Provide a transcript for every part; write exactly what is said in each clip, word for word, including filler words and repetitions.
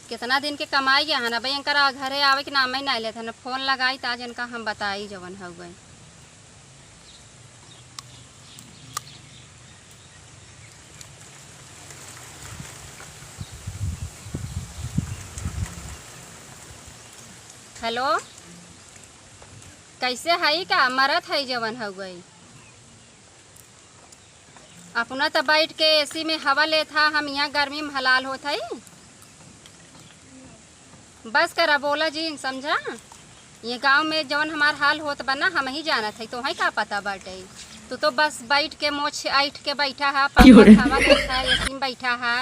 कितना दिन के कमाई है ना भाई, इनकर घरे आवे के नाम ही नाहीं लेत है ना। फोन लगाई त आज इनका हम बताई जवन हउए। हेलो, कैसे हई का? मरत हई जवन हउए। अपना त बैठ के एसी में हवा लेत हा, हम यहाँ गर्मी में हलाल होत हई। बस करा, बोला जिन, समझा? ये गाँव में जवन हमार हाल होत बा ना, हमही जानत हई, तोहई का पता बाटे? तू तो बस बैठ के मोछ ऐंठ के बैठा हा, क्यों रे? पंखा हवा लेत हा, एसी में बैठा हा,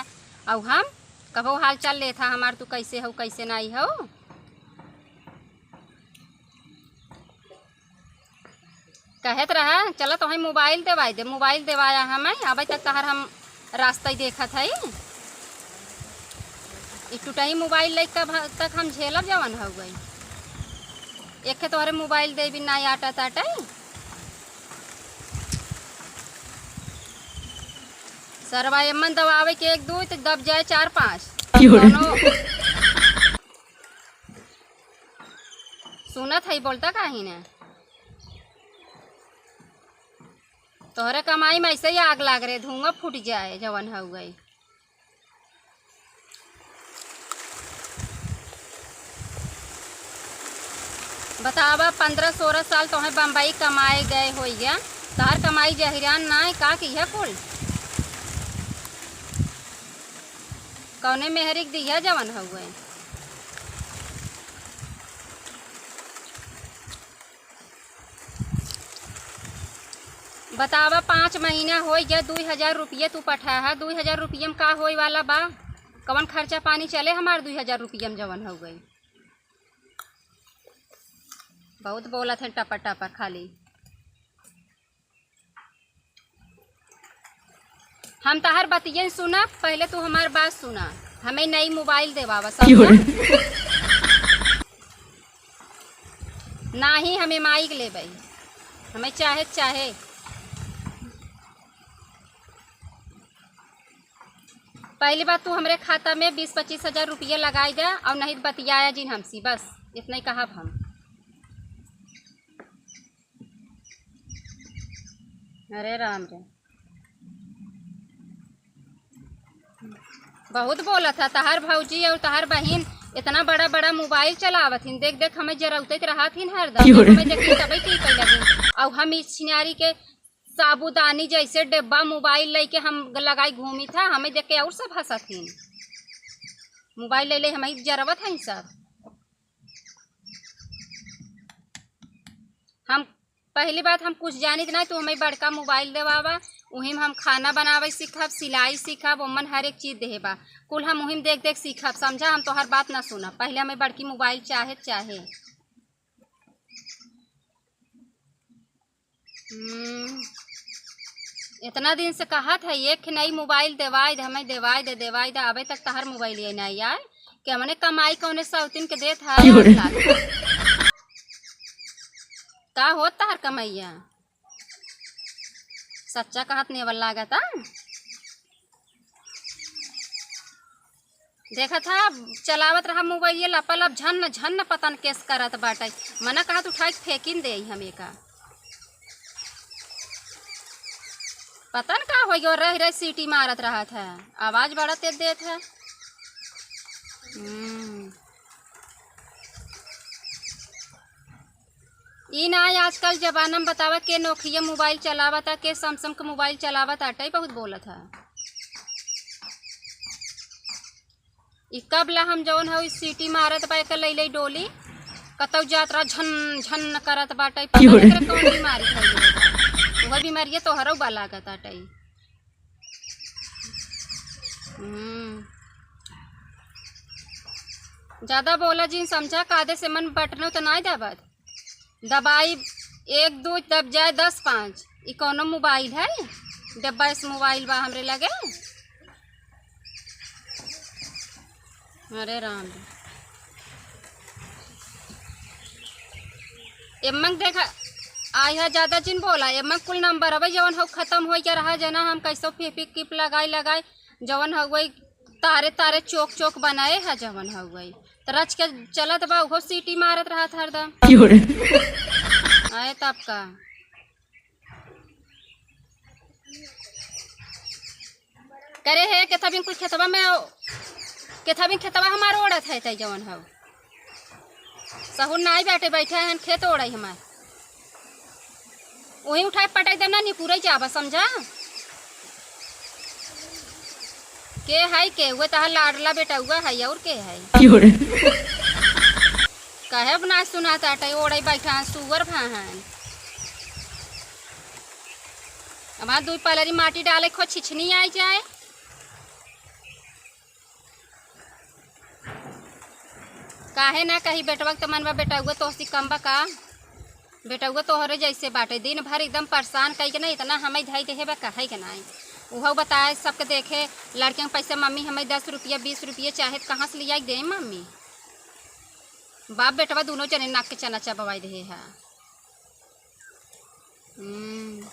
अउ हम कबो हाल चाल लेत हा हमार, तू कैसे हउ, कैसे नाहीं हउ? कहत रहा, "चला तोहई मोबाइल देवाई दे।" मोबाइल देवाया हमें, अबे तक तहर हम रास्ता ही देखत हई। ई टुटही मोबाइल लइका भ-, तक हम झेलब जवन हउए। एक तोहरे मोबाइल देबी ना आटा ताटा। सरवा एमन दबावे के एक दू तो दब जाए चार पाँच। क्यों रे? दोनों सुनत हई, बोलता काहे ना? तोहरे कमाई में ऐसे ही आग लाग रे, धुआं फूट जाए, जवन हउए। बतावा, पन्द्रह सोरह साल तोहे बम्बई कमाए गए होइया, तोहर कमाई जहिरान नाहीं का किहे कुल? कौने मेहरी के दिया जवन हउए? बतावा, पाँच महीना होइ गया, दुई हजार रुपये तू पठाया है, दुई हजार रुपये में का होए वाला बा? कवन खर्चा पानी चले हमार दुई हजार रुपये में जवन हउए? बहुत बोलत है टपर टपर खाली। हम तहार बतियन सुना, पहले तू हमार बात सुना। हमें नई मोबाइल देवावा, समझा? क्यों रे? नाही, हम एम आई के लेबै, हमें चाहे, चाहे। पहली बात, तू हमरे खाता में बीस पच्चीस हजार रुपया लगाई दे, और नहीं तो बतियाया जिन हमसे, बस इतना ही कहब हम। अरे राम रे, बहुत बोलत है तहार भौजी और तहार बहिन, इतना बड़ा बड़ा मोबाइल चलावत हिन, देख देख हमें जरौतत रहत हिन हरदम। क्यों रे? हमें देखी तबे की कैलगी। और हम इस छिनारी के साबुदानी जैसे डिब्बा मोबाइल लेके हम लगाई घूमी था, हमें देख के और सब हंसत हिन। मोबाइल ले ले हमें जरवत हैं सब। हम पहली बात, हम कुछ जानित नाहीं, तू हमें बड़का मोबाइल देवावा, उही में हम खाना बनावे सीखब, सिलाई सीखब, ओमन हर एक चीज देहे बा, कुल हम उही में देख देख सीखब, समझा? हम तोहर बात ना सुनब, पहले हमें बड़की मोबाइल चाहे, चाहे। हम्म, इतना दिन से कहत है, एक नई मोबाइल देवाई दे, हमें देवाई दे, देवाई दे, अबे तक तहर मोबाइल ये नहीं आए कि हमने कमाई कौने सौतिन के देत है। क्यों रे? का होत तहर कमैया? सच्चा कहत नेवल लागत आ। देखत हा, चलावत रहा मोबाइल, ये लपालप झन्न झन्न पतन केस करत बाटे। मना कहत उठाई के फेंकिन दे हम एका। पता न का हो गयो, रह रह सीटी मारत रहत है, आवाज बड़ा तेज देत है। हम्म। ई ना आजकल जमाना में बतावा के नोकिया मोबाइल चलावता, के सैमसंग के मोबाइल चलावत आटे, बहुत बोलत है। ई कब ला हम जौन है सीटी मारत बा, एकर लई लई डोली, कतौ जात रहा झन झन करत बाटे, पता क्यों रे? नहीं एकरा कौन बीमारी भइल बा। वह बीमारी तोहरौ बा लागत आटे। हम्म। ज्यादा बोला जिन समझा, कादे से मन बटनो तो नाई दबत। दबाई एक दो दब जाए दस पाँच। ई कौनो मोबाइल है? डब्बा इस मोबाइल बा हमरे लगे। अरे राम। एमंग देखा, आई है ज्यादा जिन बोला, एमंग कुल नंबर अब जवन हो खत्म हो गया रहा जना, हम कैसो फी फी किप लगाई लगाई जवन हो गई तारे तारे चोक चोक बनाए है जवन हउए। त रच के चलत बा, उहो सीटी मारत रहत हरदम। क्यों रे? आए तब का। करे है, केथा बिन कुल खेतवा में, केथा बिन खेतवा हमार ओढ़त है, तै जवन हउ। सहूर नाई बाटे, बैठे हैं खेत ओढ़ई हमार। वहीं उठाए पटक देना, निपुरई जाबा, समझा? के है के? उहे तहार लाडला बेटउआ है, और के है? क्यों रे? काहे अब ना सुनात आटे, ओढ़ई बैठा हैं, सुअर भा हैं। अब हाँ, दुई पलरी माटी डाले खो छिछनी आई जाए। काहे ना कही बेटवा के त मन बा, बेटउआ तोहसी कम बा का? बेटउआ तोहरे जैसे बाटे, दिन भर एकदम परेशान कई के ना, इतना हमें धई देहे बा, कहे के नाई। उहो बताए सबके देखे, लड़कियन के पैसा मम्मी हमें दस रुपया, बीस रुपया चाहे त कहाँ से लियाई दे मम्मी? बाप बेटवा दोनों जने नाक के चना चबवाई देहे है। हम्म।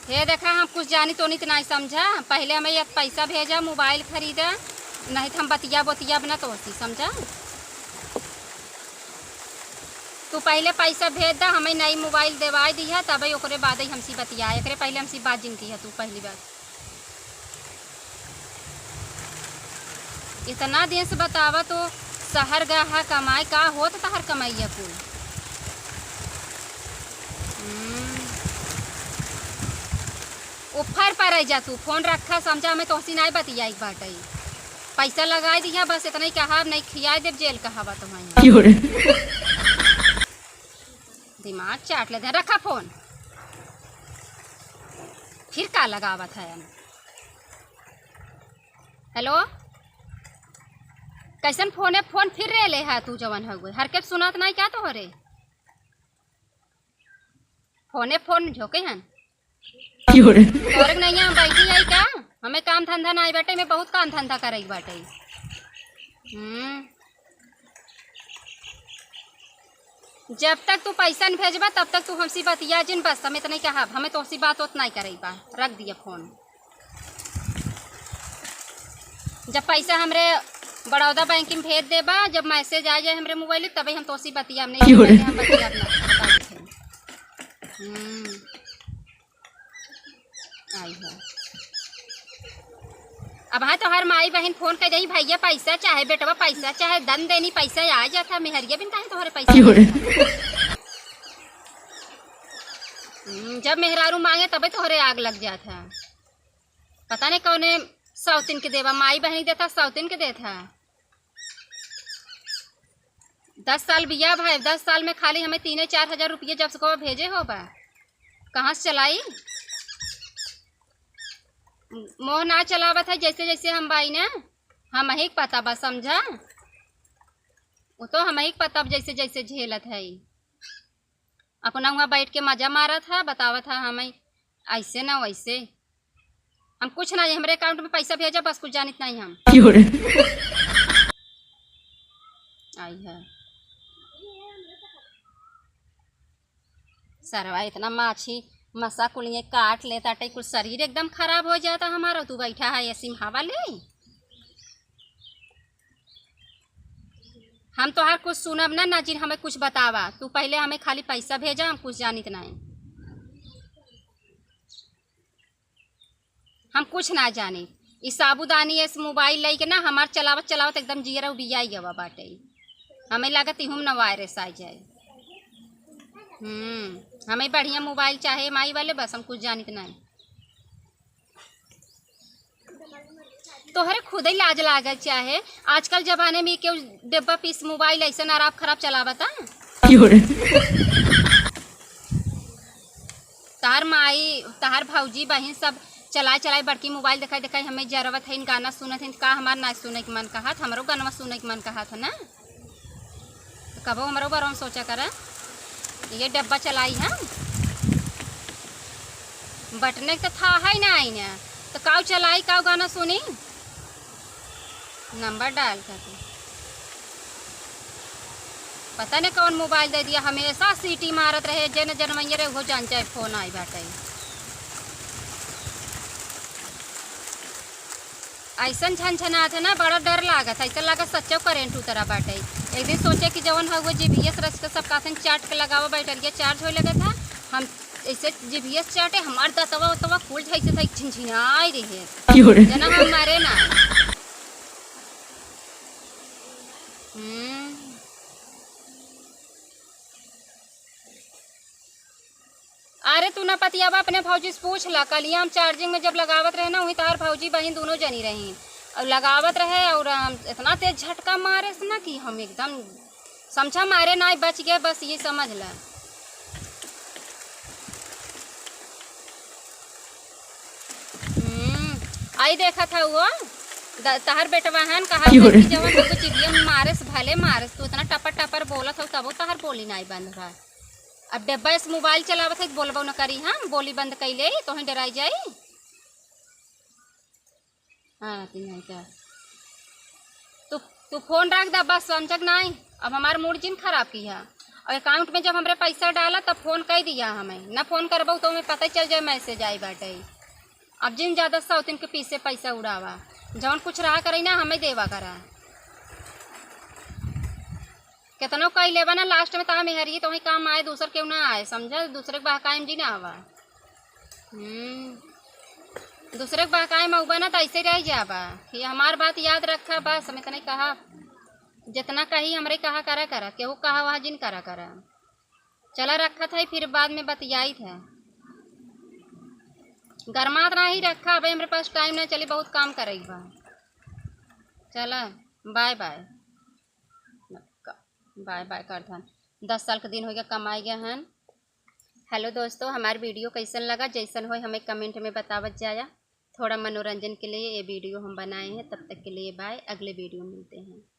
हे देखा, हम कुछ जानी तोनी त नाई समझा। पहले हमें एक पैसा भेजा, मोबाइल खरीदा, नहीं त हम बतिया बतिया बना तोहसी, समझा? तू पहले पैसा भेज दा, हमें नई मोबाइल देवाई दिया, तबे ओकरे बाद ही हमसी बतिया। एकरे पहले हमसी बात जिन किया तू पहली बार। इतना दिन से बतावा तो, शहर गया है कमाए, का होत तहार कमैया कुल? हम्म। उफर पर रह जा तू, फोन रखा, समझा, हमें तोहसी नाई बतियाई बाटे। पैसा लगाई दिया, बस इतना ही कहा, नहीं खियाई देब जेल कहावा तुम्हें। क्यों रे? दिमाग चाट ले, रखा फोन। फिर का लगावत है हम? हेलो, कैसन फोन है? फोन फिर रे ले है तू जवन हउए, हर के सुनात नाई क्या तोहरे? फोने फोन झोंके हन। क्यों रे? तोरे के नैया हम बैठी आई का? हमें काम धंधा नाई बाटे, में बहुत काम धंधा करे के बाटे। हम्म। जब तक तू पैसा न भेजबा, तब तक तू हमसी बतिया जिन, बस हम इतना ही कहब, हमें तोहसी बात उतना ही करे बा। रख दिया फोन। जब पैसा हमरे बड़ौदा बैंक में भेज देबा, जब मैसेज आ जाए हमरे मोबाइल, तबे हम तोहसी बतिया, नहीं क्यों रे? हम बतिया अपना बता देते हैं। हम्म। आई है। अब हाँ, तोहर माई बहिन फोन कर दही, भैया पैसा चाहे बेटवा पैसा चाहे दन देनी पैसा आ जाता, मेहरिया बिन काहे तोहरे पैसा क्यों रे? नहीं आता? हम्म, जब मेहरारू मांगे तबे तोहरे आग लग जात है। पता नहीं कौने सौतिन के देवा, माई बहिन के देता, सौतिन के देता। दस साल बियाह भाई, दस साल में खाली हमें तीने चार हजार रुपये जब से को भेजे हो बा, कहाँ से चलाई? मोह ना चलावत है, जैसे जैसे हम बाई ना, हम ही पता बा, समझा? वो तो हम ही पता बा, जैसे जैसे झेलत है। अपना हुआ बैठ के मजा मारत है, बतावत है हमें ऐसे ना वैसे। हम कुछ ना, हमरे अकाउंट में पैसा भेजा, बस कुछ जानित नहीं हम। क्यों रे? आई है। सरवा इतना माछी मसा कुलिये काट लेता, टे कुल शरीर एकदम खराब हो जाता हमारा। तू बैठा है एसी में हवा ले। हम तोहार कुछ सुनब ना, ना जिन हमें कुछ बतावा। तू पहले हमें खाली पैसा भेजा, हम कुछ जानित नहीं। हम कुछ ना जानी। ई साबुदानी एस मोबाइल लेके ना हमार चलावत चलावत एकदम जियरा उबियाई गवा बाटे। हमें लागत इहू में ना वायरस आ जाए। हम्म, हमें बढ़िया मोबाइल चाहे माई वाले, बस हम कुछ जानित नहीं। तोहरे खुदे लाज लागल चाहे। आजकल जमाने में केहू डिब्बा पीस मोबाइल ऐसन अराब खराब चलावता? क्यों रे? तहार माई, तहार भौजी, बहिन सब चलाए चलाए बड़की मोबाइल देखाई देखाई हमें जरवत है, गाना सुनत है, का हमार ना सुने के मन कहत, हमरो गाना सुने के मन कहत है ना। कबो हमरो बारे में सोचा करा। ये डब्बा चलाई हम। बटने के तो था है ना आई ना, तो काऊ चलाई, काऊ गाना सुनी? नंबर डायल करके। पता नहीं कौन मोबाइल दे दिया, हमेशा सीटी मारत रहे, जेने जनवैया रहे, वो जान जाए फोन आई बाटे। ऐसन झनझनात है ना, बड़ा डर लागत है, ऐसा लागत सच्चो करंट उतरा बाटे। एक दिन सोचे कि जवन है वो जीभीएस रच के सब काथन चाट के लगावा, बैटरिया चार्ज होए लगत है, हम ऐसे जीभीएस चाटे, हमार दतवा उतवा कुल झैसे था झिनझिनाई रहे। क्यों रे? जना हम मारे ना। हम्म। अरे तू ना पतियावा, अपने भौजी से पूछ ला। कलिया हम चार्जिंग में जब लगावत रहे ना, वहीं तहार भौजी बहिन दोनों जनी रही और लगावत रहे और, अम, इतना तेज झटका मारे से ना कि हम एकदम समझा मारे ना बच गए, बस ये समझ ला। हम्म, आई देखा था वो द-, तहार बेटवा हन कहा क्यों रे? कि जवन हमको चिड़िया मारे से भले मारे से, तू इतना टपर टपर बोलत हो तबो तहार बोली नाई बंद बा। अब डब्बा से मोबाइल चलावत है, बोलबो न करी, हम बोली बंद कैले तो ही डराई जाई। हाँ, तीन हजार। तू, तू फोन रख दा बस, समझक नाई। अब हमार मूड जिन खराब किहा। और अकाउंट में जब हमरे पैसा डाला तब फोन कई दिहा हमें, न फोन करबो तो हमें पता चल जाए मैसेज आई बाटे। अब जिन ज्यादा सौतिन के पीछे पैसा उड़ावा, जौन कुछ रहा करे ना हमें देवा करा। केतनो कई लेबा ना, लास्ट में तहार मेहरिये तोही काम आए, दूसर केहू ना आए, समझा? दूसरे के बहकाए में जी ना आवा। हम्म, दूसरे के बहकाए में उबा ना तो ऐसे रह जाबा कि हमार बात याद रखा, बस हम इतने कहा, जितना कही हमरे कहा करा करा, केहू कहा वहा जिन करा करा। चला रखत है, फिर बाद में बतियाइत है। गरमात ना ही रखा, अबे हमरे पास टाइम ना चली, बहुत काम करे बा। चला, बाय बाय। बाय बाय कर धन। दस साल के दिन हो गया कमाई गया हन। हेलो दोस्तों, हमार वीडियो कैसन लगा, जैसन होए हमें कमेंट में बतावत जाया। थोड़ा मनोरंजन के लिए ये वीडियो हम बनाए हैं। तब तक के लिए बाय, अगले वीडियो में मिलते हैं।